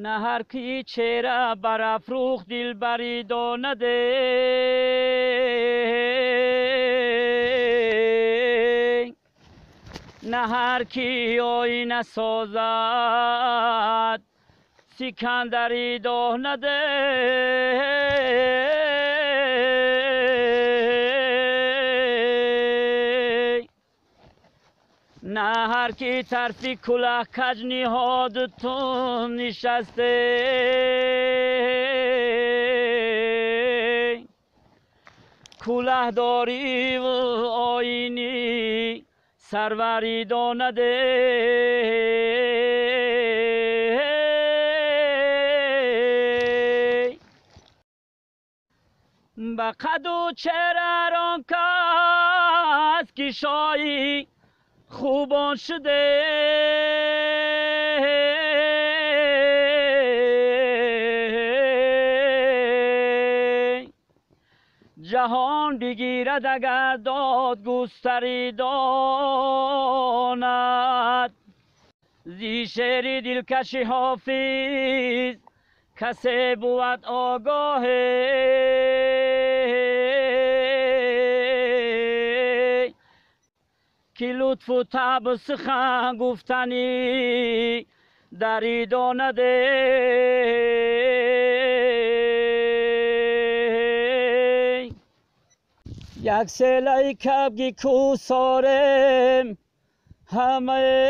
На ҳар ки чеҳра барафрӯхт дилбарӣ донаде, на ҳар ки оина созад сикандарӣ донаде. На ҳар ки тарфи кулоҳ каҷ ниҳоду тун нишасте, кулоҳдориву оини сарварӣ донаде. Ба қаду чеҳрарон кас ки шоҳи хубон шуде, ҷаҳон бигирад агар дод густарӣ донад. Зи шеъри дилкаши ҳофиз касе бувад огоҳе, ки лутфу таб сухан гуфтанӣ дарӣ донаде. Як селаи кабги кӯсорем ҳамае,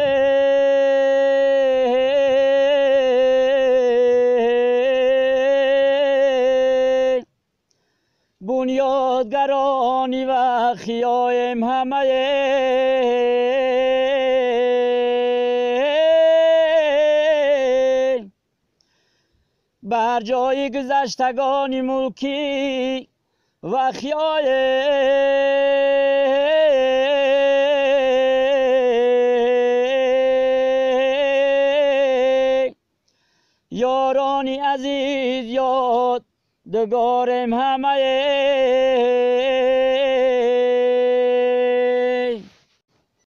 бунёдгарони ва хиёем ҳамае. Бар ҷои гузаштагони мулкӣ ва хиёе, ёрони азиз ёд дугорем ҳамае.